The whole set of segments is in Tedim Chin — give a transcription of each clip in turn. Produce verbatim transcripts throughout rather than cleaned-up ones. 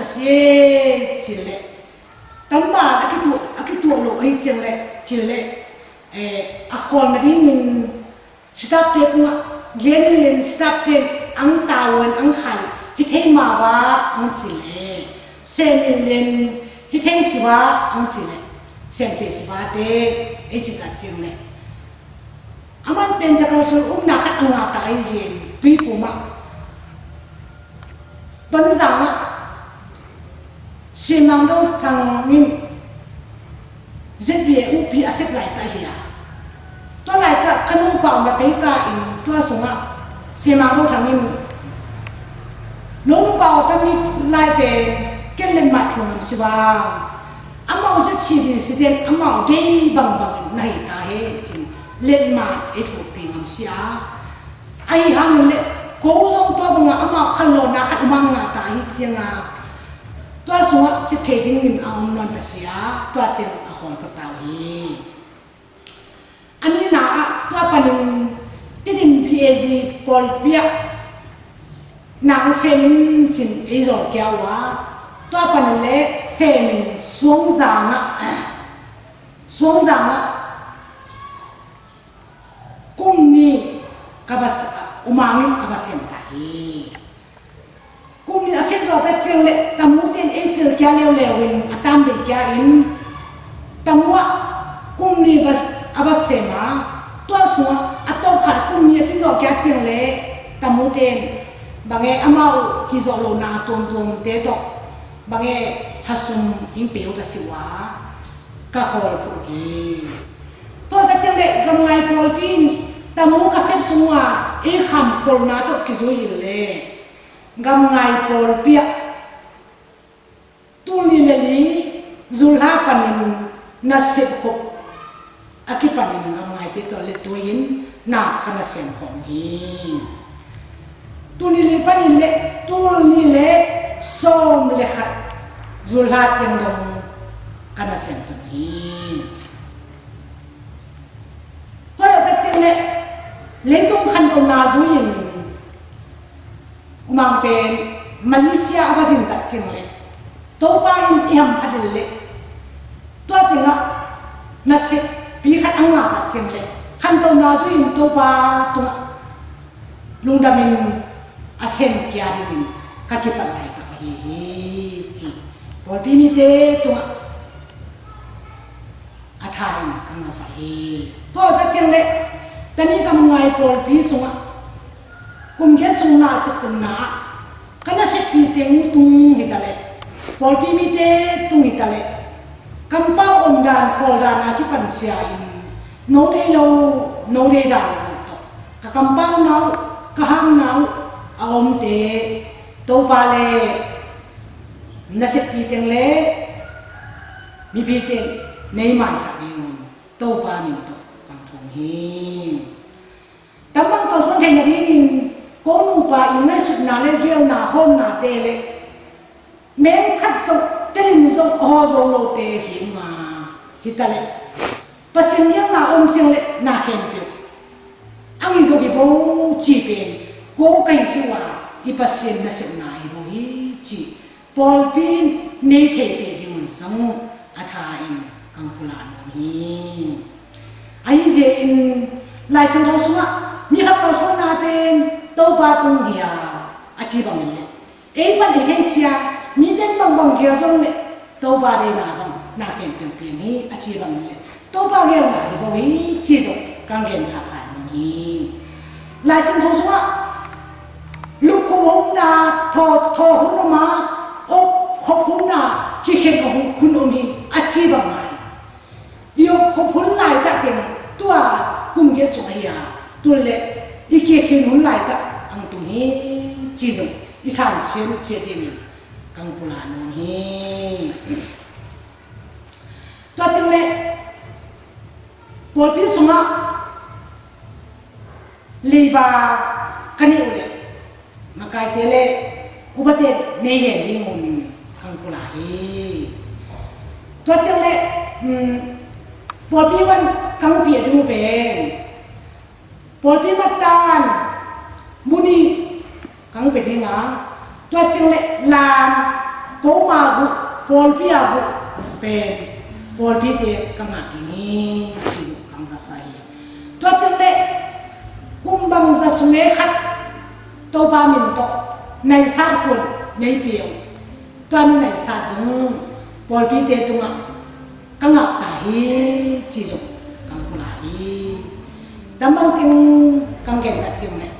si e, cil leh. Tanban a kituah, a kituah lo ahi ciang leh, cil leh, eh, a khawl nadingin, sitapte kungah gen in len sitapte ang tavuan ang khal hi thei mava ang ci le, sem in len hi thei siva ang ci le, sem thei sivate ei ci ta ciang le. Aman Pentecostal umna khat a ngah ta ahi zin Tuiphum ah, Tonzang ah, Siamang Do Thang in Z B A upi a sep laita hi a. Tua laita ka nupa um a peita in tua sungah Siamang Do Thang in no nupa uh tami lai pen ken len mah thu ngam si bang. Amau Z C D C ten amau dei bangbang in na hi ta he cin len mah ei thu pi ngam si a. Ahi hangin le ko zong tua banga amau khanlawhna khat mang ngah ta ahi cianga tua sungah sik thei dingin a om nawn ta sia, tua ciang ka khawl phot ta uh hi. A nihna ah tua panin Tedim P A G pawlpi ah nang semin cin ei zawlkia uh a, tua panin le semin Suangzang ah, Suangzang ah kum nih ka va, U Mang in a va sem ta hi. Kum nih a sem zawh ta ciang le tamu ten ei cil kia leuleu in a tam bei kia in tamu ah kum nih va, a va sem a, tua sungah a tawpkhat kum nih a cin zawh kia ciang le tamu ten bang e amau hi zawh lohna tuamtuamte tawh bang e hasum hing peuh ta si uh a, ka khawl phot uh hi. Tua ka ciang le Gamngai pawlpi in tamu ka sep sungah ei kham kholna tawh kizui hi le Gamngai pawlpi ah tul nih le li Julha panin na sep khop a kipanin Gamngaite tawh le tuin na ka na sem khawm hi. Tul nih le li panin le tul nih le sawm le khat Julha ciang dong ka na sem tung hi. Tua ka ciang le leitung khantohna zui in U Mang pen Malaysia a va zin ta ciang le Topa in i hamphat in le tua tengah nasep pi khat a ngah ta ciang le khantohna zui in Topa tungah lungdam in a sem kia dingin ka kipat laitak ahi hi ci pawlpi mite tungah a tha in ka ngahsah hi. Tua ka ciang le tami Gamngai pawlpi sungah kum giat sung na septunna ah ka nasep pi teng tung hi ta le pawlpi mite tung hi ta le kampau omdan khawldan a kipan sia in no dei lo, no dei dan lo tawh ka kampau nau, ka ham nau a omte Topa le nasep pi teng le mipi teng nei maisak ding un Topa min tawh kan thum hi. Tambang kalsuan theihna dingin ko nupa i ngaihsutna le gelna hawnnate le meng khat zong telin zong a haw zo lote hi nga hi ta le Pasian nialna om ciang le na khempeuh ang i zong hi bo ci pen ko ka hi si uh a i Pasian nasepna hi bo hi ci pawlpi in nei thei peh ding un zong a tha in kang pulak nuam hi. Ahi zia in Lai Siangtho sungah mi khat kalsuanna pen Topa tung hi a a ci bangin le ei pan ei thei sia mi ten bangbang gel zong le Topa deina bang na khempeuh piang hi a ci bangin le Topa gelna hi bo hi ci zong kang gen phapha nuam hi. Lai Siangtho sungah lupkhop hun na thaw, thaw hun om a op khop hun na kikhen hun om hi a ci bang ngai. I op khop hun laitah teng tua kum giat sung ahi a tul le i kikhen hun laitah ang tung hi ci zong i san sian cia dingin kang pulak nuam hi. Tua ciang le pawlpi sungah leiba ka neih uh le makaite le upate nei hen ding un kang pulak hi. Tua ciang le pawlpi van kang pia ding uh pen pawlpi matan buni kang pia ding a tua ciang le lan Koma guh, pawlpi a guh pen pawlpite ka ngah ding hi, ci zong kang za sa hi. Tua ciang le kum bang za sung e khat Topa min tawh naisat hun nei pia uh. Tua mi naisat zong pawlpite tungah ka ngah ta hi, ci zong kang pula hi. Dambang ting kang gen ta ciang le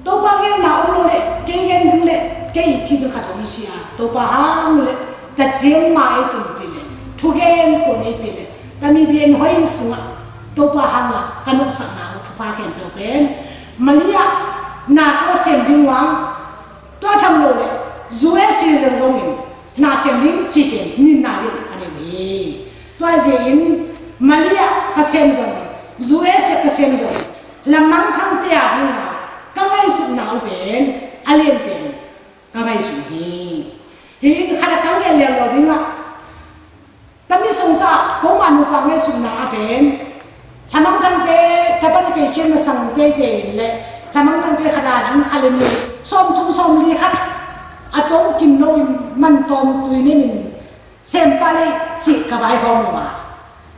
Topa genna om lo le kei gen ding le kei i ci ding khat om si a, Topa hang le ta ciang ma ei tun pi le thu gen ko nei pi le ta mi bian hoi sungah Topa hanga ka nopsakna uh thupha khempeuh pen Malia na ka sem ding uh a, tua tham lo le U S A zong zongin na sem ding ci pen ninna ding a nei uh hi. Tua zia in Malia ka sem zong, U S A ka sem zong, lamang khangte a dinga ka ngaihsutna uh pen a lian pen ka ngaihsun hi. Hi in khat a kang gen lian lo dingah tami sung ta koma nupa ngaihsutna a pen lamang khangte tapan a kei khian na sang teitei in le lamang khangte khat a ding khat le mi sawm thum sawm li khat a tong kim lo in man tawm tui nemin sem pah lei cih ka vaihawm uh a.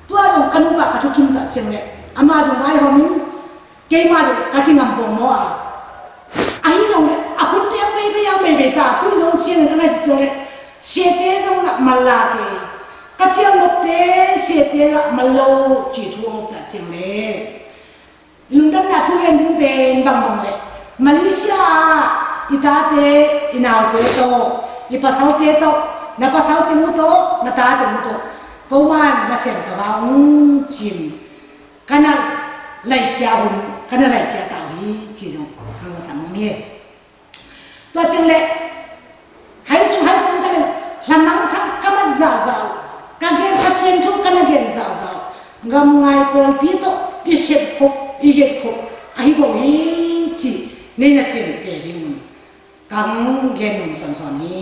Tua zong ka nupa ka thukim tak ciang le amah zong vaihawm in keimah zong ka kingam pawng maw a. Ahi zong le a hun te ang beibei ang beibei ta tui zong ciang ka nai ciang le siate zong lah mal la kei ka ciang nopte siate lah mal lo ci thu awk tak ciang le lungdamna thu gen ding pen bangbang le Malaysia ah i tate i naute tawh i pasalte tawh na pasal teng uh tawh na ta teng uh tawh koman na sem ta va ung cin ka na laikia hun ka na laikia ta uh hi ci zong kang za sam ung hi. Tua ciang le hai sung hai sung ta le hlamang thang ka mat zahzah uh ka gen ka sian thu ka na gen zahzah uh gam ngai pawlpi tawh i sep khop i get khop ahi bo hi ci nei na cian te ding un kang gen nung son son hi.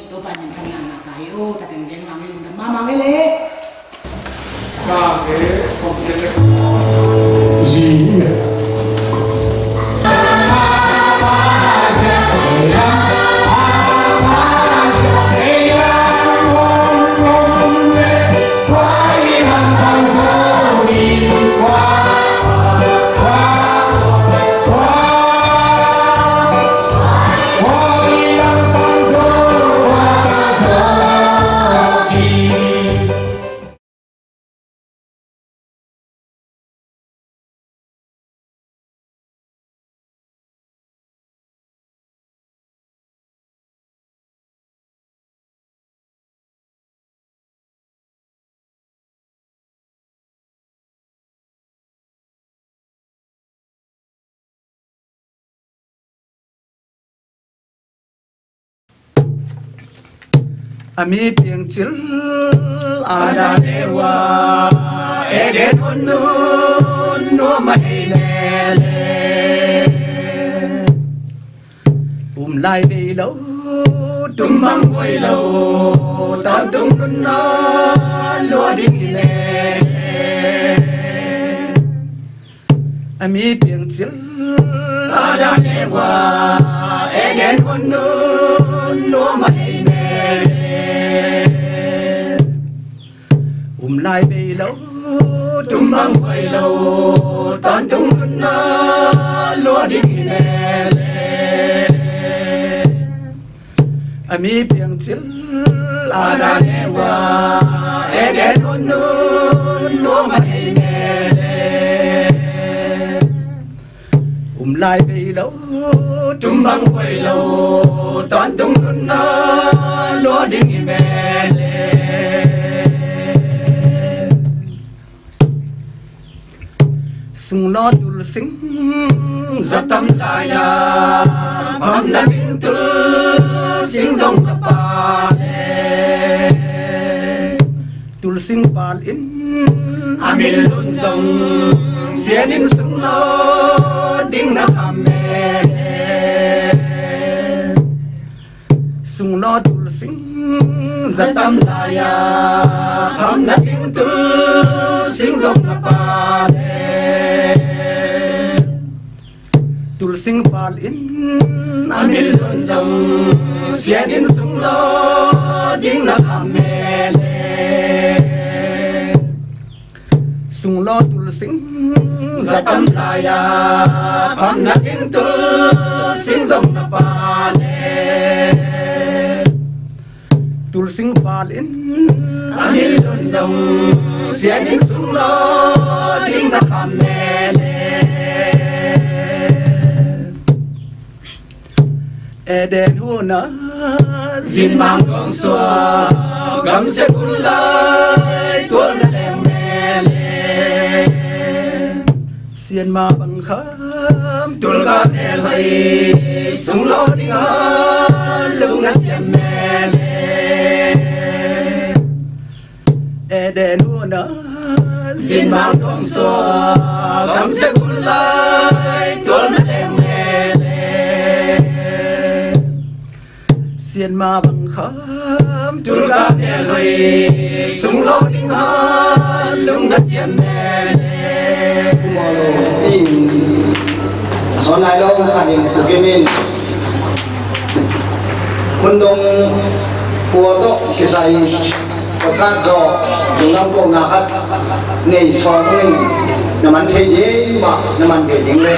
Topa min khan na na ta hi o ta teng gen mang in da ma mang le. A mi piangcil Adam Eva Eden hun nun nuam a hei lele. Um lai vei lo, tum bang huai lo, tawntung nunna lua ding hi lele. A mi piangcil Adam Eva Eden hun nun nuam a hei mel. Um lai vei lo, tum bang huai lo, tawntung nunna lua ding hi mel. A mi piangcil Adam Eva Eden hun nun nuam a hei mel. Um lai vei lo, tum bang huai lo, tawntung nunna lua ding hi mel. Sunglaw tul sing zatam lai-a pamna ding tul sing zong na pale. Tul sing pal in a min lun zong sian in sunglaw ding na kham mele. Sunglaw tul sing zatam lai-a pamna ding tul sing zong na pale. Tul sing pal in a min lun zong sian in sunglaw Kam lai-a phamna ding tul sing zong na pale. Tul sing pal in a mil lun zong sian in sung lo ding na kham mele. Eden huna zin mang dong sua gam se kun lai tual na leng mele. Sian ma bang kham tul ka mel hoi sung lo ding ha lung na ciam mele. Eden huna zin mang dong sua gam se kun lai tual na leng mele. Sian ma bang kham tul ka mel hoi sung lo ding ha lung na ciam mele. Ing son lai lo ka ding tu kimin. Hun dong kua tok kisai pasat zo lunglam ko na khat nei sawm in na man thei ding mah na man thei ding le.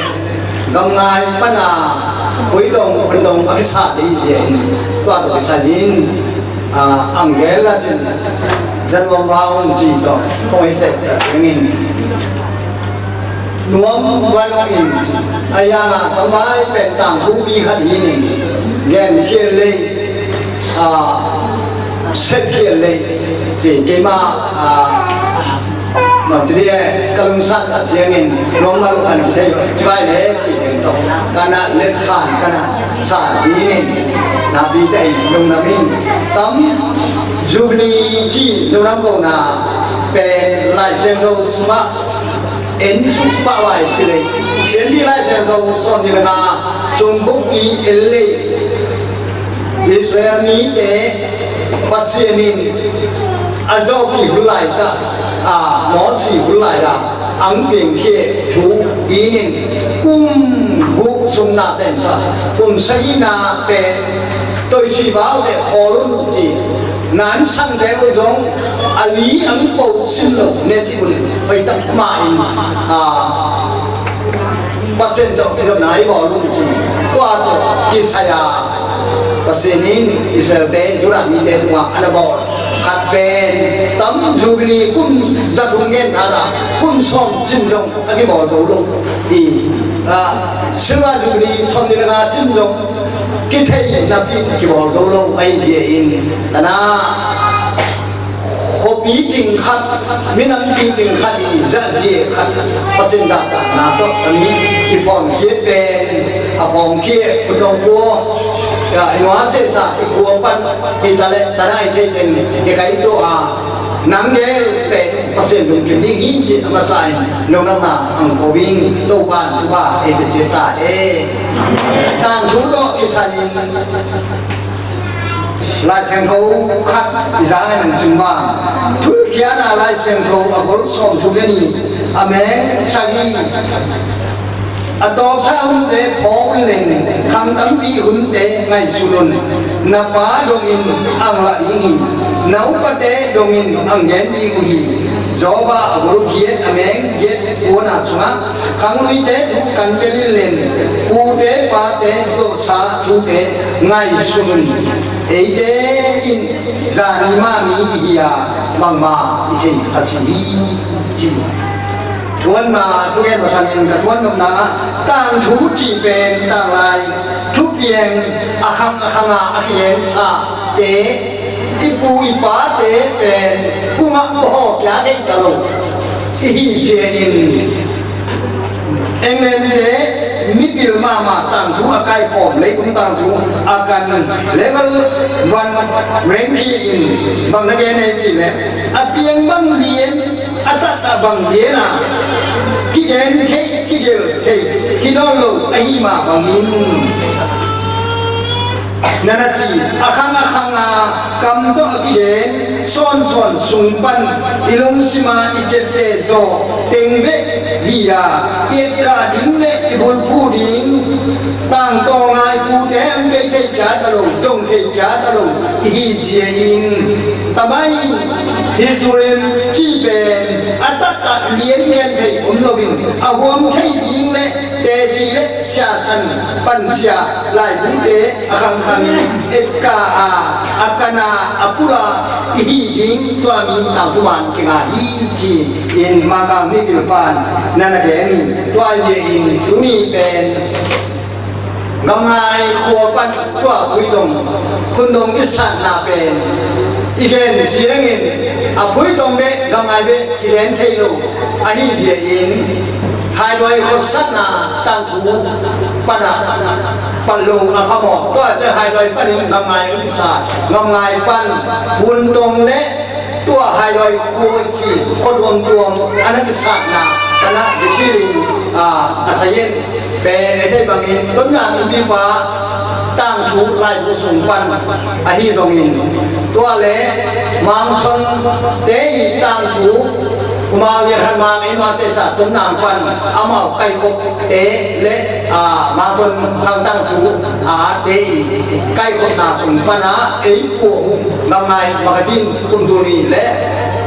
Gam ngai pana pui dong pui dong a kisa ding zia in tua tok kisa zin. Ang gel la cin zan wang wang ci tok kong i sek tak ding in. Nuam wan ong in a yang a tamai pen tang hu mi khat hi ning gen khial lei. Sep khial lei ci keima. Mangcili e ka lungsan a ciangin nuam ngal kan ci thei vai le ci teng tong kana let khan kana sa dinin napi tei lungnamin tam Jubilee ci lunglam ko na pen Lai Siangtho sungah en suk pah vai ci lei. Sianpi Lai Siangtho sawm ci le nga sung buk i en lei. Israel mite Pasian in a zawpi hun lai ta a Mawsi hun lai a ang piang khia thu inin kum guh sung na sensa kum sagina pen toisui vaute khawl un ci nan sangte uh zong a li ang po sim lo ne si un pai tak ma in Pasian tawh i dotna i bawl un ci. Tua tawh kisai a Pasian in Israel-te Judah mite tungah a na bawl khat pen tam Jubilee kum za thum gen khat a kum sawm cin zong a kibawl zo lo hi. Silver Jubilee sawm ni le nga cin zong kithei napi kibawl zo lo ahi dia in tana khuapi cing khat, minam pi cing khat i zahzia khat Pasian zahtakna tawh a mi i pawmkhiat pen a pawmkhiat kutong khua i nuasesa i khua pan i taleh tana i theiteng i kai tua a nang gel pen Pasian lungkim ding hi ci a masa in lungdamna ang ko in Topa in Topa ei pe cia ta e. Tangthu tawh i sanin Lai Siangtho khat i za ngai nang sim vang. Thulkiatna Lai Siangtho a gol sawm thum le nih a meng sagih a tawpsa hunte phawk un leng khang tampi hunte ngaihsun un. Na pa dongin ang lah ding hi. Na upate dongin ang gen ding uh hi. Job a gol giat a meng giat kuana sungah khangluite thu kan tel in len pute pate tawhsa thute ngaihsun un. Eite in zani mah mi i hi a bangmah i thei kha si hi ci. Thuanna thugen pasangin ka thuan nopna ah tangthu cih pen tanglai thupiang a khang a khanga a kigensate i pu i pate pen kungah pawhaw kia thei ta lo. I hi ciangin England te mipil mahmah tangthu a kaikhawm leitung tangthu a kan level one ranking in bang na gen ei cih leh a piang bang lian a tak a bang lian a kigen thei kigelh thei hi nawn lo ahi mah bangin na na ci a khang a khang a kam tawh a kigen sawnsawn sung pan i lungsima i ciapte zaw teng bek hi a i etkah ding le i bulphuh ding tangtawnga i Tute an bei thei kia ta lo, dong thei kia ta lo i hi cia in, tamai hi turin ci pen a taktak lian lian thei om loin a huam thei ding le teci le siasan pansia laibute a khangkhang in etka a a kana a pula i hi ding tua mi tangtuman kinga hi ci in maka mipil pan nana gen in tua ye in tuni pen Gamngai khua pan tua Phuitong khundong kisatna pen i gen ciangin a Phuitong beh Gamngai beh kilen thei lo ahi zia in Haiduai khuasatna tangthu pana pan lo a phamawh tua ciang Haiduai panin Gamngai kisat Gamngai pan Puntong le tua Haiduai khua i ci khua tuamtuam a na kisatna kana i ci in a sayen pen e thei bangin tonna innpipa tangthu laibu sung pan ahi zongin tua le Mangson te i tangthu Kumau lian khat mang ei nuan sesa tonna pan amau kaikhop te le Mangson khang tangthu a te i kaikhopna sung pana ei puah uh Gamngai magazine kum tuni le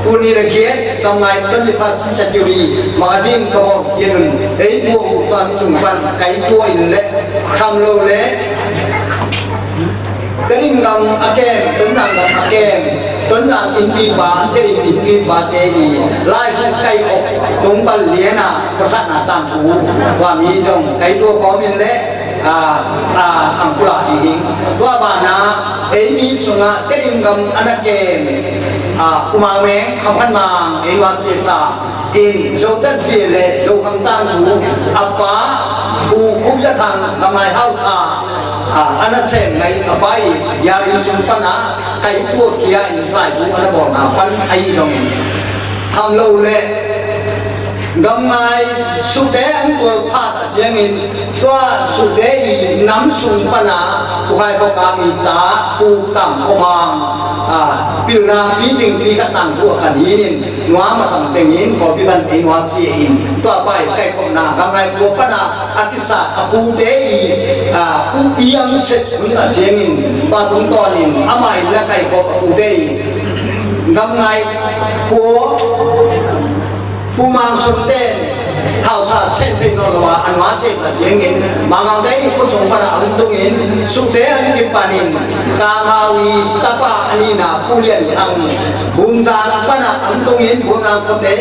tuni le giat Gamngai twenty first century magazine ka bawk giat un ei puah uh tua mi sung pan kai puah in le kham lo le Tedim gam a kem, Tonnang gam a kem, Tonnang innpipa, Tedim innpipa te i lai kai khop tung bal liana khuasatna tangthu tua mi dong kai tua kawmin le a a angkula i hing tua bana ei mi sunga Tedim gam ana kem a Kumang Meng Kham Khan Mang ei nuan sesa in Zo Tat Zia le Zo Kham Tang Thu a pa Pu Khup Za Thang Gamngai hausa a ana sem ngai a pa i yar in sung pana kai tua kia in lai bu ana bawlna pan a i dong in ham lo le Gamngai sute an tual phat a ciangin tua sute i nam sung pana Pu Khai Khawkang i ta Pu Kam Khawmang a pilna pi cing pi khat tangthu a kan hinin nua masang tengin kawlpi ban ei nua sia in tua pai kaikhopna Gamngai khua pana a kisat a pute i a upi ang set hun a ciangin tua tungtawnin amah in na kaikhop a pute i Gamngai khua Pu Mang Sum ten hausa sen pei nawn lo a, a nua sesa ciangin Mangangte i khutsung pana a hong tungin sukte a hong kipanin Kamau i tapa a nihna Pu Lian Thang Bumzang pana a hong tungin Bumzang khuate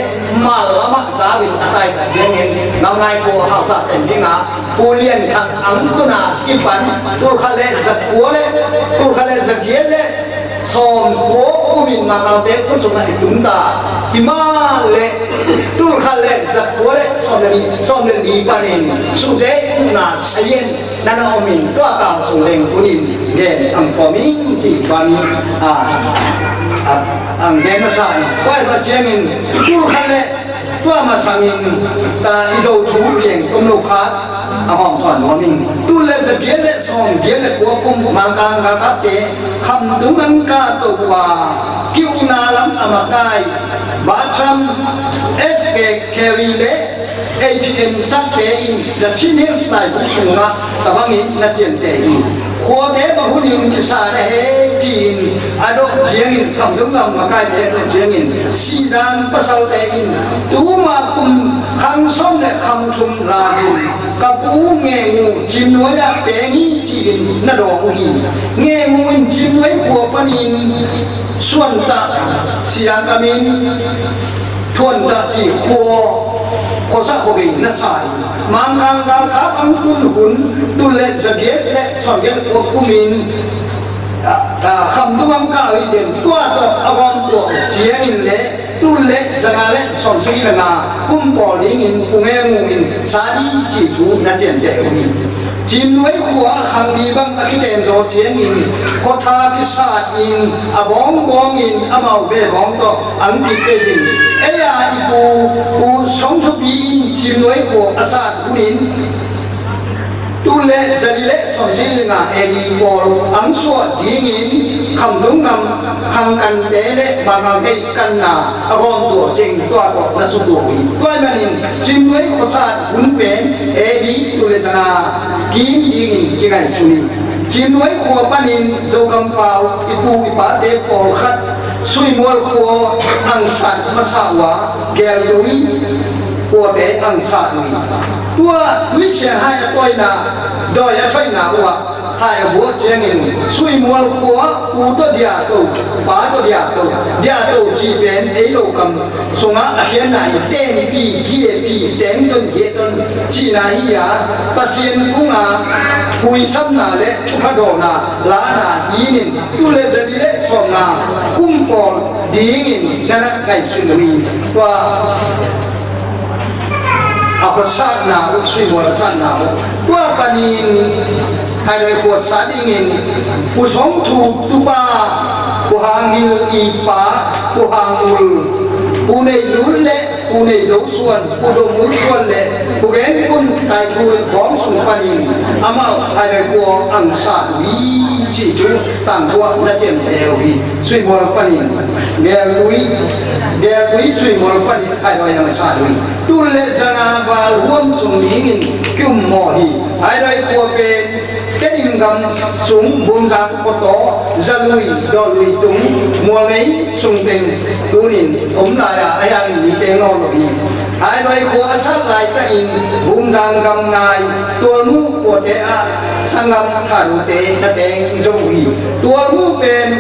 mal lamah zau in a tai ta ciangin Gamngai khua hausa sen dinga Pu Lian Thang a hong tuna kipan tulkhat le zakua le tulkhat le zagiat le sawm kua kumin Mangangte khutsungah i tumta hi mah le tulkhat le zakua le sawm le li, sawm le li panin sute i upna sayen nana omin tua kal sung leng kunin gen ang sawm in ci bami a ang gen masa in tua i ta ciangin tulkhat le tua masangin ta i zo thu piang tum lo khat a hawm suan nuam in tul le zagiat le sawm giat le kua kum Mangkang galkapte Khamtung an kah to uh a ki-ukna lam a makai Batham S K Carey le H M takte in The Chin Hills laibu sungah tabangin na tiante hi. Khuate bang hunin kisa na he ci-in a dawh ciangin Khamtung gam makaite a dawh ciangin sihdan pasalte in tuma kum khang sawm le khang thum lakin ka pu Nge Ngu Cimnuai ah teng hi ci-in na dawng uh hi. Nge Ngu in Cimnuai khua panin suantah siangkamin thuantah ci khua khuasa khuabei na sa hi. Mangkang galkap ang tun hun tul le zagiat le sawmgiat le kua kumin Khamtung ang kah uh hi den tua tawh a gawm tuah uh ciangin le tul le zanga le sawmsagih le nga kum pawl dingin Pu Nge Ngu in sa dih ci thu na tiante uh hi. Cimnuai khua khang li bang a kiten zaw ciangin khuatha kisat in a bawngbawngin amau bebawng tawh ang kipet in ei a i pu Pu Song Thupi in Cimnuai khua a sat hunin Tul le zali le sawmsagih le nga A D pawl ang suah dingin Khamtung gam khangkante le Mangang hei kanna a gawmtuah ciangin tua tawh na sutuah uh hi. Tua ahih manin Cimnuai khuasat hun pen A D tul le zanga kim dingin kingaihsun hi. Cimnuai khua panin Zogam pau i pu i pate pawlkhat Suimial khua ang sat masa uh a, Geltui khuate ang sat uh hi. Tua tuisia hai a tawina, dawi a thoina uh ah hai a buak ciangin Suimial khua pu tawh diahto, pa tawh diahto, diahto cih pen ei lo kam sungah a khiatna hi. Tenpi, kiapi, tengton, hiaton cihna hi a, Pasian phunga phuisapna le thuphadawna lana hi in, tul le zali le sawmnga kum pawl dingin na na ngaihsun uh hi. Tua a khuasatna uh, Suimial a satna uh. Tua panin Haidoi khuasat dingin Pu Song Thu tupa, Pu Hang Hil i pa, Pu Hang Ul, Pu Nei Lun le Pu Nei Zo Suan, Pu Dom Mul Suan le Pu Gen Kun Taithu Bawng sung panin amau Haidoi khua ang sat uh hi cih thu tangthu ah na ciamteh uh hi. Suimial panin Geltui, Geltui Suimial panin Haidoi ang sat uh hi. Tul le zanga val huam sung dingin ki-um mawh hi. Haidoi khua pen Tedim gam sung Bumzang khuataw, Zalui, Dawlui tung, Mualnei sung teng tunin om lai a, a hiangin mi teng nawn lo hi. Haidoi khua a sat laitakin Bumzang gam ngai Tualmu khuate ah sanggam Thadote na teng zo uh hi. Tualmu pen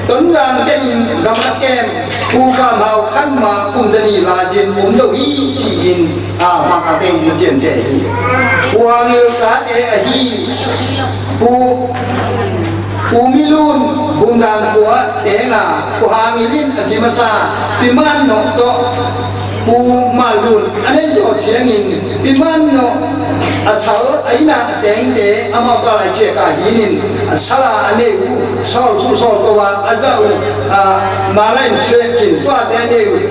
Tonzang Tedim gam a kem Pu Kam Hau khan ma kum zani lai-in om zo hi ci-in a, Mangkangte in na ciamteh hi. Pu Hang Hil tate ahi Pu, Pu Milun Bumzang khua teng a, Pu Hang Hil in a zi masa Pi Man Nawh tawh Pu Man Lun a nei zawh ciangin Pi Man Nawh a sal a inn ah a tengte amau tawh lai ciah ka hi in, a sal a a nei uh sawl suh sawl to a, a zah uh, a, mala in suek cin tuate a nei uh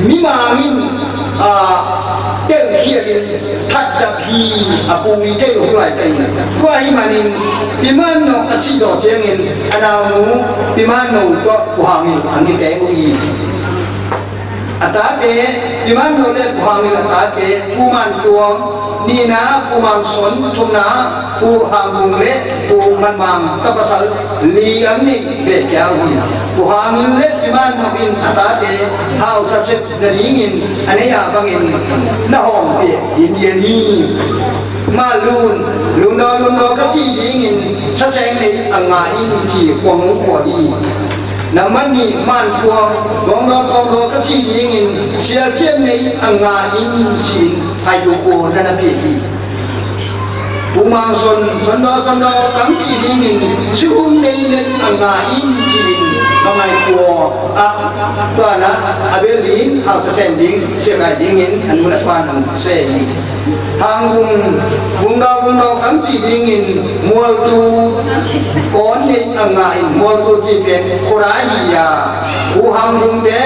mimang in, a, telkhial in thatdap hi. A pu i thei uh lai ta in. Tua ahih manin Pi Man Nawh a sih zawh ciangin a naunu Pi Man Nawh tawh Pu Hang Hil ang kiteng uh hi. A tate, Pi Man Nawh le Pu Hang Hil a tate, Pu Man Tuang, nihna, Pu Mang Son, thumna, Pu Hang Bung le Pu Man Mang, ta pasal li ang nih bek kia uh hi. Pu Hang Hil le Pi Man Nawh in a tate hausa sep nadingin a nei a bangin na hawm pia in, in hi. Ma Lun, Lundaw, Lundaw ka cih dingin saseng nei a nga in ci khuang hong khua hi. Nambat nih, Man Kuang, Tuangdaw, Tuangdaw ka cih dingin sialciam nei a nga in ci-in Haitu khua na na pia hi. Pu Mang Son, Sondaw, Sondaw kang cih dingin sihum nei let a nga in ci-in Mangai khua ah, tua na a bel in hausa sem ding, siakai dingin a nu le a pa nang se hi. Hang Bung, Bungdaw, Bungdaw kang cih dingin Mualtu kawn nei a nga in, Mualtu cih pen khuadai hi a, Pu Hang Bungte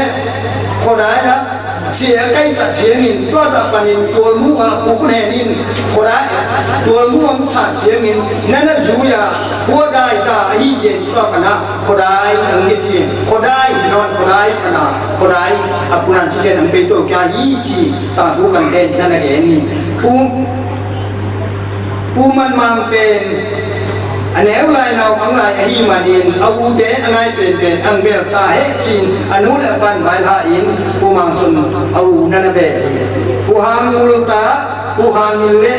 khuadai ah sia a kaih tak ciangin tua tak panin Tualmu ah Pu Kun Hen in khuadai, Tualmu ang sat ciangin na na zui a khuadai ta ahi ciangin tua pan ah khuadai ang kici, khuadai hi nawn, khuadai pan ah khuadai a Pu Nan Ci Hen ang pei to kia hi ci tangthu kan ten na na gen hi. Pu, Pu Man Mang pen a neu lai nau ang lai ahih manin a ute a ngai penpen ang bel ta heh ci-in a nu le a pan vai la in Pu Mang Son a u na na bel hi. Pu Hang Mul ta, Pu Hang Mil le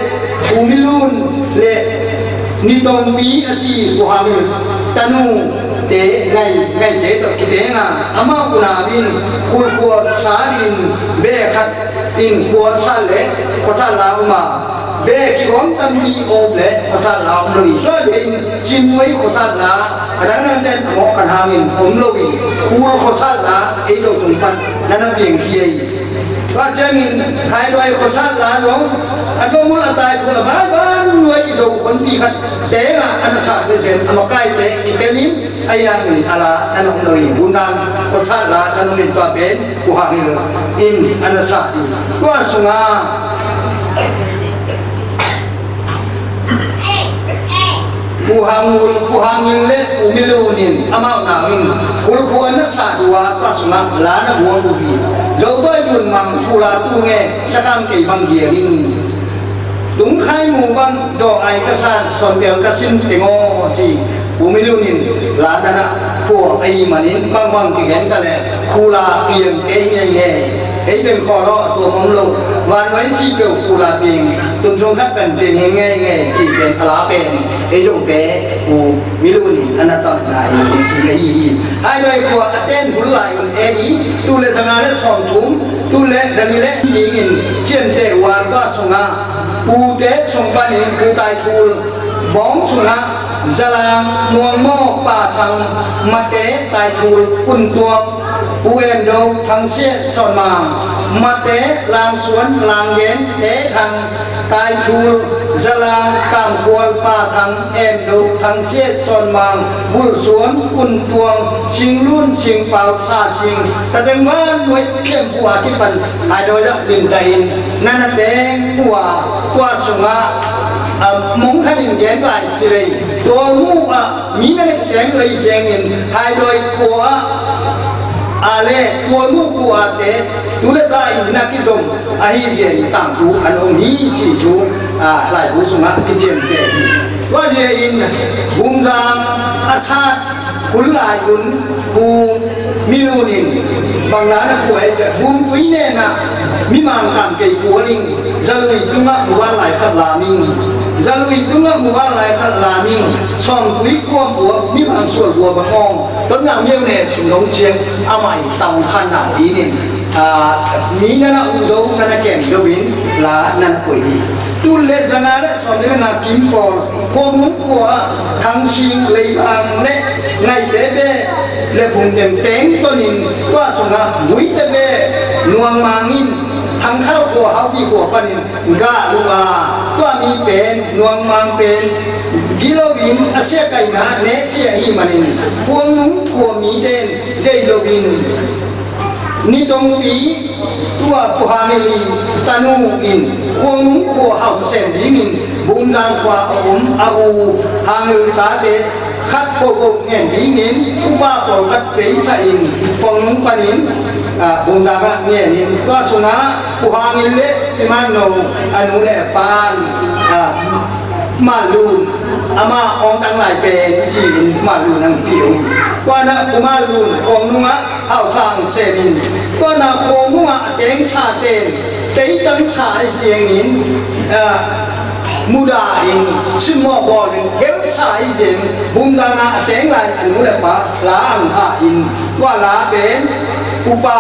Pu Milun le Ni Tongpi a ci Pu Hang Mil tanu te ngai, ngaite tawh kiteng a, amau unau in khul khua sat in beh khat in khua sat le khua sat la um a, beh kigawm tampi om le khua sat la om lo hi. Tua hi in Cimnuai khua sat la a dang dang ten a mawh kan hangin om lo hi. Khul khua sat la ei lo tung pan na na piang hi ei. Tua ciangin Haiduai khua sat la zong a dom uh a tai thun a bai ban nuai i zo khonpi khat teng ah a na sat zen zen a makaite i kem in a yang in a la na na om lo hi. Bundang khua sat la na na om in tua pen Pu Hang Hil in a na sat hi. Tua sungah Pu Hang Ngul, Pu Hang Ngil le Pu Milun in amau nau in Khul khua na sa dua tua sungah la na buang uh hi. Zotawi Dun Mang Khula tu nge sakam kei bang gial in. Tung khai mu bang daw ai ka san, son tel ka sin teng aw ci. Pu Milun in la na na khua ahi manin bang bang kigen ka le Khula piang kei ngei ngei. Ei den khaw lo a tua mong lo. Van noi si peuh Khula piang. Tun sung khat kan piang ngei ngei ngei ci pen a la pen. Ei Zote Pu Milun in a na tam na in ci ahi hi. Hai noi khua a ten bul lai un en i. Tu le zanga le sawm thum. Tu le zali le ding in cian te uan tua sungah. Pu te sung panin Pu Tai Thul. Bawng sungah Zalang Muang Maw Pa Thang Mate Tai Thul Kun Tuang Pu Em Do Thang Siat Sawn Mang Mate Lang Suan Lang Gen Te Thang Tai Thul Zalang Kam Khual Pa Thang Em Do Thang Siat Sawn Mang Bul Suan Kun Tuang Sing Lun Sing Pau Sa Sing Ka Teng Van Nuai Khiam Pu a kipan ai doi dah lim ta in na na teng ua tua sungah mong khan in gen bai ci lei. Tua mu ah mi na na teng lei ciangin hai doi khua ah a le tua mu khua te tu le ta in na kizom ahi gen tang tu an om hi ci tu a lai bu sungah kiciam te hi. Tua dia in bumzang a sat Khul lai un Pu Milun in bang la na kuai ciah bum tui nena mimang tam kei kual in zalui tungah mual lai khat laming zalui tungah mual lai khat laming sawm tui kuam ua mimang sual ua bang ong tonna miau ne sung dong ciang amai tang khan na dinin mi na na u zo na na kem zo in la na na kuai hi. Tu le zanga le sawm le nga kim pawl Khuanung khua ah Thang Sing Leibang le Ngaite Be le Phung Tem teng tonin tua sungah Guite Be Nuang Mang in Thang Khal khua Haupi khua panin gah lu a tua mi pen Nuang Mang pen gilo in a sia kaina ne sia hi manin Khuanung khua mi ten gei lo in Ni tongpi tua Pu Hangil i tanu in Khuangnung khua hausa sem dingin Bumdang khua a um a u Hangil tate khat pohpoh ngen dingin upa pawlkhat peisa in Khuangnung panin Bumdang ah ngen in tua sungah Pu Hangil le Pi Manno a nu le a pan Malun amah awngtang lai pen ci-in Malun ang pi uh hi. Tua na Pu Malun Khuangnungah hausa ang semin tua na Khuangnungah a tengsa ten teitang sa ahi ciangin muda in simmawh bawl in gelsa ahi ciangin Bumdang ah a teng lai a nu le pa la ang ha in tua la pen upa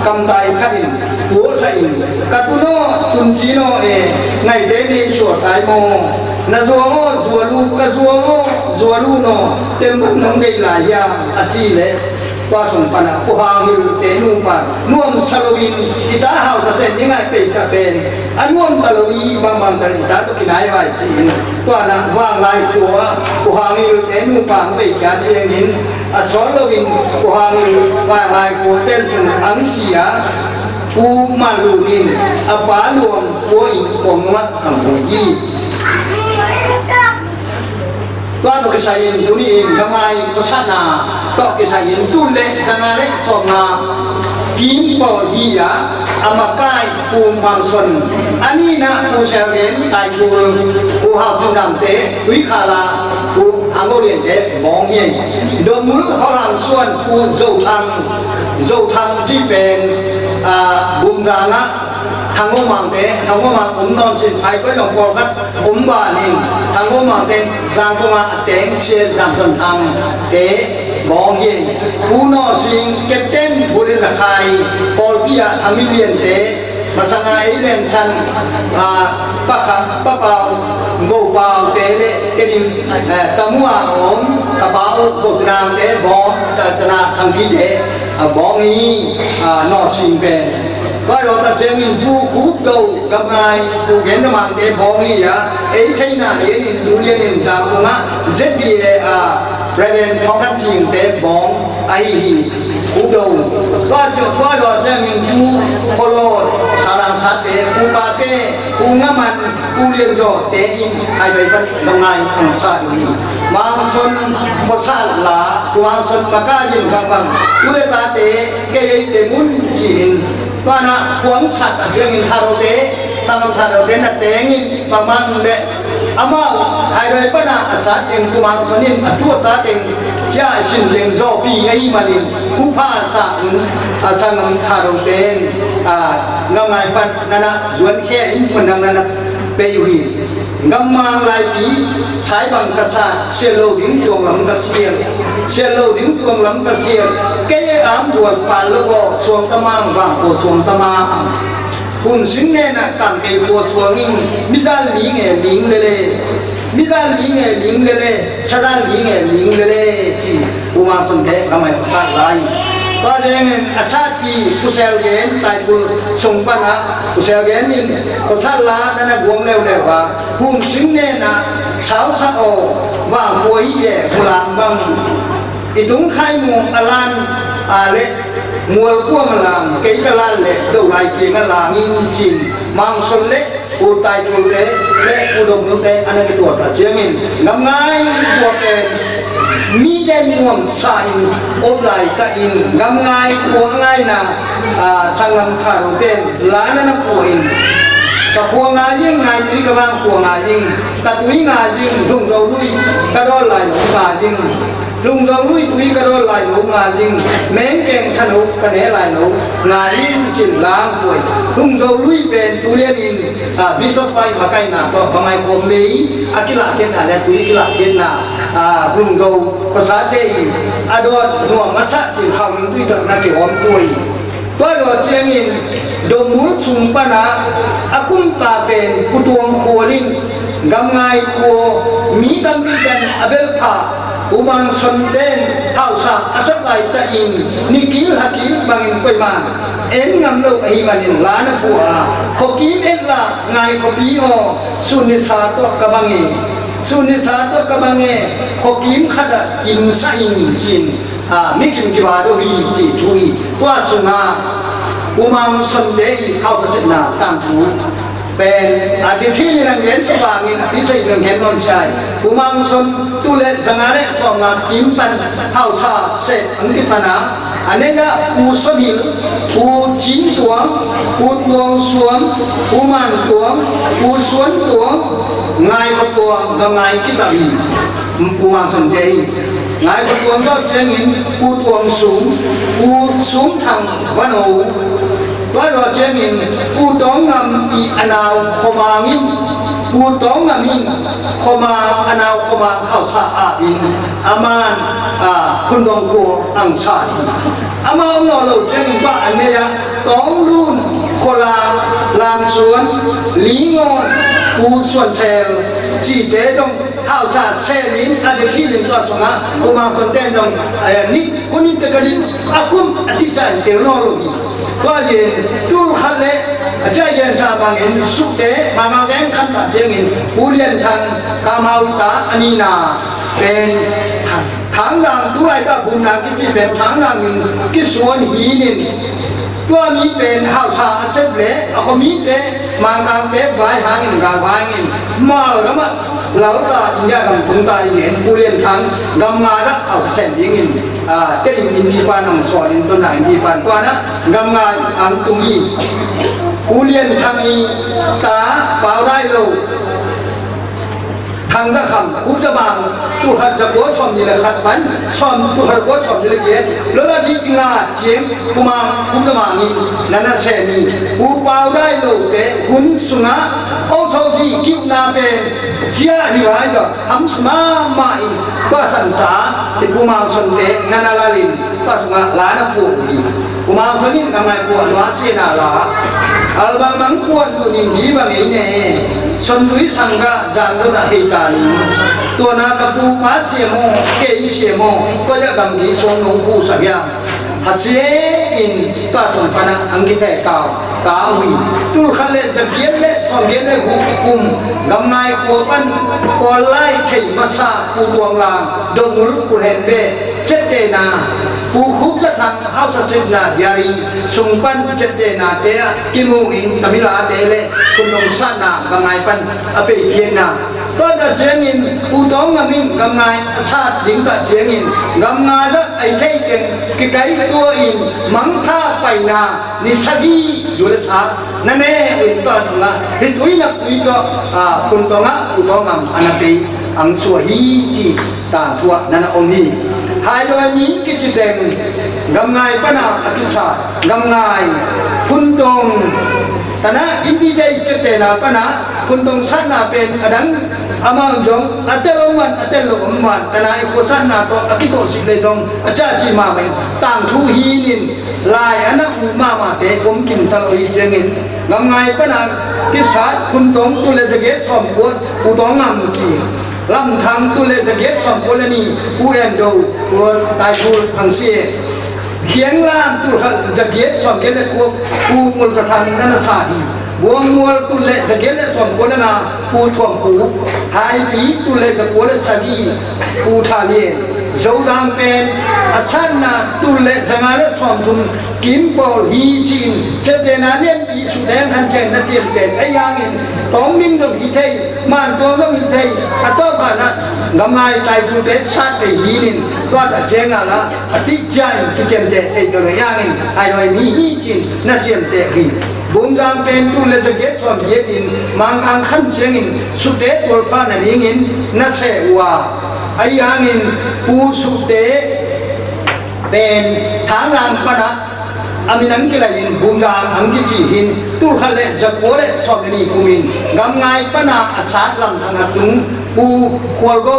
kamtai khat in tuasa in ka tunaw tuncinaw e ngaite nei suatai maw na zua aw zua lu ka zua aw zua lu naw tembat nong dei lai hiam a ci le tua sung pana Pu Hangil te nupa nuam sa loin i ta hausa sen ni ngai pei sa pen a nuam ta lo i bangbang ta i ta to kinai vai ci in tua na vanglai khua Pu Hangil te nupa ang pei kia ciangin a sawl loin Pu Hangil vanglai khua ten sung ang sia Pu Malun in a pa luang khua in kong nuat ang hui hi. Tua tawh kisai in tuni in gamai khosatna tawh kisai in tu le zanga le sawmna kim pawl hi a a makai Pu Mang Son a nihna Pu Sel Gen Taikul Pu Hau Thun Dam te Tuikhala Pu Hang Go Lian te bawng hi. Domul Holang Suan Pu Zo Thang Zo Thang ci pen Bumzang ah Thang Go Mang te Thang Go Mang um nawn cin phai koi zong pawlkhat um banin Thang Go Mang te Zangkong ah a teng Sian Zam Son Thang te bawng hi. Pu Naw Sing Captain Bulin Rakhai Pawlpi ah Thang Milian te Masanga ei lensan Pakha Papau Gopau te le kedim Tamua om Kapau Gotinang te bawng Tatana Thangpi te bawng hi. Naw Sing pen Pai lo ta ciangin Pu Khup Do Gamngai Pu Gen Gamang te bawng hi a ei theina lianin tu lianin Zangkong ah Z B A a Reverend Thawng Khan Sing te bawng ahi hi. Khup Do tua tua lo ciangin Pu Kholawt Langsate, Pu Pate, Pu Ngaman, Pu Lianzaw te in Haibai pan Gamngai hong sat uh hi. Mangson khuasat la, Pu Mangson makaih in bangbang, tu le tate, kei ei te mun ci-in, tua na khuang sat a ciangin Thadou te, Sangam Thadou te na tengin bangbang le, amau Haibai pana a sat teng Pu Mangson in a tu a ta teng cia a sin teng zawpi ahih manin, Pu Pha Sa Un, a Sangam Thadou ten, a, Gamngai pan nana zuan khe in mun nang nana pei uh hi. Gammang laipi, Saibang ka sat, siat lo ding tuang lam ka siat, siat lo ding tuang lam ka siat, kei e am duan pal lo ko, suang tamang bang ko suang tamang. Hun sing nena tang kei ko suang in, midal ling e ling lele, midal ling e ling lele, sadal ling e ling lele, ci. Pu Mangson te Gamngai khuasat lai. Tua dengin a satpi Pu Sel Gen Taikul sung pana, Pu Sel Gen in khuasat la nana guam leuleu a, hun sing nena sausa o, vang khuai e, mulang bang. I tung khai mu a lan a le mual kuam a lang, kei ka lan le do lai kiang a lang in cin. Mangson le Pu Taikul te le Pu Dom Nul te ana kituat a ciangin Gamngai khua pen mite nuam sa in op lai ta in Gamngai khua ngaina, a, Sangam Thadou ten la nana pua in ka khua ngai ing, ngai tui ka vang khua ngai ing, ka tui ngai ing, Lungzo lui ka dawn lai lo ngai ing. Lungzo lui tui ka dawn lai lo ngai ing, meng keng sa no ka ne lai lo ngai ing cin lang puai. Lungzo lui pen tu lian in, a, Bishop Pai makaihna tawh Gamngai khua mei a kilahkhiatna le tui kilahkhiatna, a, Lungzo khuasate in a dawn nuam a sat cin hau ning tui tawh na kiawm tuai. Tua lo ciangin Domul sung pana a kumta pen Pu Tuang Khual in Gamngai khua mi tampi ten a belpha Pu Mangson ten hausa a sak lai ta in ni kil ha kil bangin koiman en ngam lo ahih manin la na pua a, khuakim et la ngai khuapi aw, sun ni sa tawh ka bang e, sun ni sa tawh ka bang e, khuakim khat ah kimsa in cin. A, mi kim kiba deuh hi, ci thu hi. Tua sungah Pu Mangson te i hausa sepna tangthu pen a ti thil in a ngen suk bangin a ti sei in a ngen nawn sia hi. Pu Mangson tu le zanga le sawmnga kim pan hausa sep ang ti pan a, a nei ah Pu Suan Hil, Pu Cin Tuang, Pu Tuang Suan, Pu Man Tuang, Pu Suan Tuang, Ngai Khuat Tuang, Gamngai kitak hi. Pu Mangson te hi. Ngai Khuat Tuang tawh ciangin Pu Tuang Sum, Pu Sum Thang Van Ho. Tua tawh ciangin Pu Tawng Ngam i a nau Khua Mang in, Pu Tawng Ngam in Khua Mang, a nau Khua Mang hausa ah in a man, a, Khun Dong Khua ang sa hi. Amau om nawn lo ciangin tua a nei ah Tawng Lun, Khua Lang, Lang Suan, Li Ngawn, Pu Suan Sel cite zong hausa sem in a ti thil in tua sungah Pu Mangson ten zong, eh, ni, kum ni te ka din a kum a ti ca in tel nawn lo hi. Tua in tul khat le a ca gen sa bangin Sukte Mangau Deng khan ta ciangin Pu Lian Thang Kamau ta a nina pen Thang Dang tu lai ta Bum Nang kiti pen Thang Dang in kisuan hi in tua mi pen hausa a sep le a khuamite Mangkangte vai hangin gal vai hangin mal gam ah Lalta India gam tung ta in en Pu Lian Thang Gamngai ah a sem dingin, a, Tedim innpi pan hong sawl in tun ah innpi pan tua na Gamngai ang tung hi. Pu Lian Thang i ta Pau Dai Lo, Thang Za Kham, Khup Za Mang, tul khat za kua sawmnih le khat pan sawm, tul khat za kua sawmnih le giat, lo la di nga ciang Pu Mang, Pu Za Mang in nana sem hi. Pu Pau Dai Lo te hun sungah Old Trophy kiuhna pen cia hi vai tawh hamsa mahmah in tua santa hi. Pu Mang Son te nana lal in tua sungah la na pua uh hi. Pu Mang Son in ka ngai pua nua sina la album mang puan tu nin bi bang ei ne. Son tui sang ka zan tu na hei ta ni. Tua na ka pu pa siamo, kei siamo, ko ya gam di song nong pu sa ya. Hasia in tua sung pana ang kithei kau, kau hi. Tul khat le za giat le sawm giat le guk kum Gamngai khua pan Kawl lai thei masa Pu Tuang Lang, Dong Mul, Pu Hen Be, cetena Pu Khup Za Thang hausa setna diary sung pan ciaptehnate ah kimu in Tamilate le Khundong satna gamngai pan a peikhiatna. Tua tak ciangin Pu Tawng Ngam in gamngai a sat ding tak ciangin gamngai zah a i theih teng kikaih tua in mangthah paina ni sagih zu le sa na ne uh in tua tungah hih tui nak tui tawh, ah, Khundong ah Pu Tawng Ngam a na pei ang suah hi ci tangthu ah na na om hi. Haidawi mi kici teng gamngai pana a kisa gamngai Khundong tana inn didei ciaptehna pana Khundong satna pen a dang amau zong a tel om man a tel lo om man tana i khua satna tawh a kitawh sik le zong a ciahci mahmah in tangthu hi nin lai a na uh mahmahte om kim ta lo hi ciangin gamngai pana kisat Khundong tul le zagiat sawmkua Pu Tawng Ngam ci, Lamthang tul le zagiat sawmkua le nih Pu En Do, Pu Taithul Thang Sia, Khianglam tul khat zagiat sawmgiat le kua Pu Ngul Za Thang na na sa hi. Buangmual tul le zagiat le sawmkua le nga Pu Thuam Khup, Haipi tul le zakua le sagih Pu Tha Lian, Zozang pen a satna tul le zanga le sawmthum Kim Pawl hi ci-in ciaptehna lianpi suteng khan ciang na ciamteh ahi hangin Tawng Ming zong hi thei, Man Tuang zong hi thei, a tawpkhanah gamngai Taithul te sat vei hi nin tua tak ciangah la a tih cia in kiciamteh thei to lo hi hangin Haidawi mi hi ci-in na ciamteh hi. Bumzang pen tul le zagiat sawmgiat in Mang Ang khan ciangin sute tualpha nadingin na seh uh a, ahi hangin Pu Sute pen Thanglang panah a min ang kilai in Bumzang ang kici hin tul khat le zakua le sawm le nih kum in gamngai pana a sat Lamthang a tung Pu Khual Go,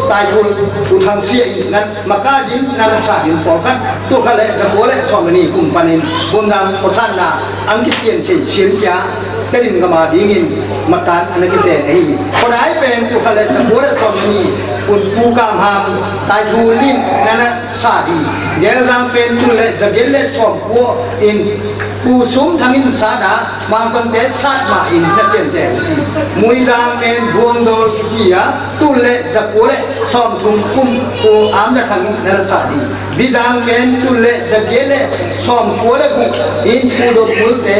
Taithul Pu Thang Sia in nan maka din nan a sa hin pawlkhat tul khat le zakua le sawm le nih kum panin Bumzang khuasatna ang kician thei siam kia Tedim gam a dingin matan a na kiten ahi hi. Khuadai pen tul khat le zakua le sawm le nih kum Pu Kam Ham, Taithul in na na sa hi. Gelzang pen tul le zagiat le sawmkua in Pu Sum Thang in sat a, Mangkangte sat mah in na ciamteh hi. Muizang pen Buangzawl kici a, tul le zakua le sawmthum kum Pu Am Za Thang in na na sa hi. Bizang pen tul le zagiat le sawmkua le guk in Pu Do Kul te,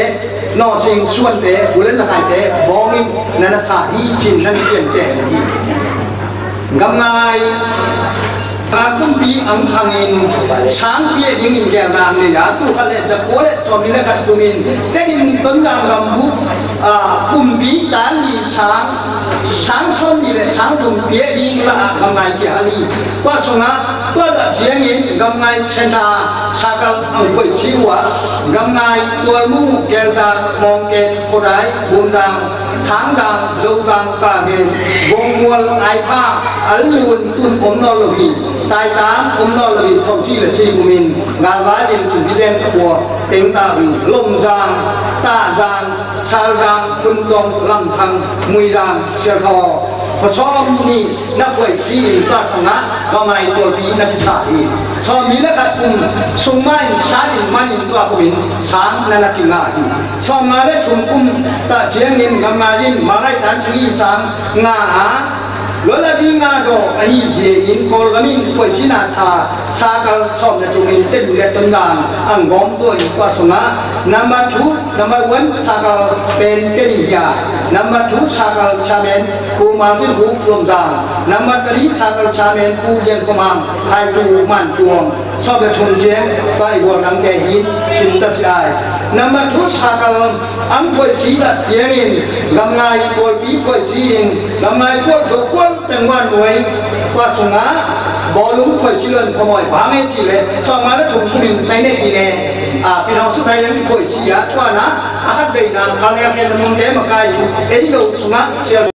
Naw Sing Suan te, Pu Len Za Khai te bawng in na na sa hi ci-in na na ciamteh hi. Gamngai a kumpi ang khangin sang pia dingin gelna nei a, tul khat le zakua le sawmli le khat kumin Tedim Tonzang gambup, ah, kumpi tan li sang, sang sawmli le sang thum pia ding la a gamngai kihal hi. Tua sungah tua dah ciangin gamngai senta sakal ang phuai ci uh a, gamngai Tualmu, Gelzang, Mawngken, Khuadai, Bumzang, Thangzang, Zozang, Kagen, Bawngmual, Aipha, Allun tun om nawn lo hi. Taitam om nawn lo hi. Sawmsih le sih kumin galvai in kumpi ten khua teng ta uh hi. Lomzang, Tahzang, Salzang, Khuntong, Lamthang, Muizang, Sialthaw, khua sawm nih na phuai ci-in tua sangah gamngai tualpi na kisa hi. Sawmli le khat kum sung mah in sat in man in tua kumin sang na na kingah hi. Sawmnga le thum kum tak ciangin gamngai in Malai tan singih sang ngah a, Lualati ngah zaw ahi hi-in Kawlgam in phuaicina tha sakal sawm le thum in Tedim le Tonzang ang gawm tua in tua sungah number two, number one sakal pen Tedim hi a, number two sakal chairman Pu Mangcin Hu Lomzang, number three sakal chairman Pu Lian Khua Mang Haitu Mantuang, sawm le thum ciang tua i gual dangte hi sim ta si ai. Number two sakal ang phuaici tak ciangin gamngai pawlpi phuaici in gamngai pual zo pual teng van nuai tua sungah bawlung phuaici lon khawmawi bang e ci le sawmnga le thum kumin nai ne pi ne a pinawng suk nai leng phuaici a tua na a khat veina a lelkhen na mumte makai ei lo sungah sial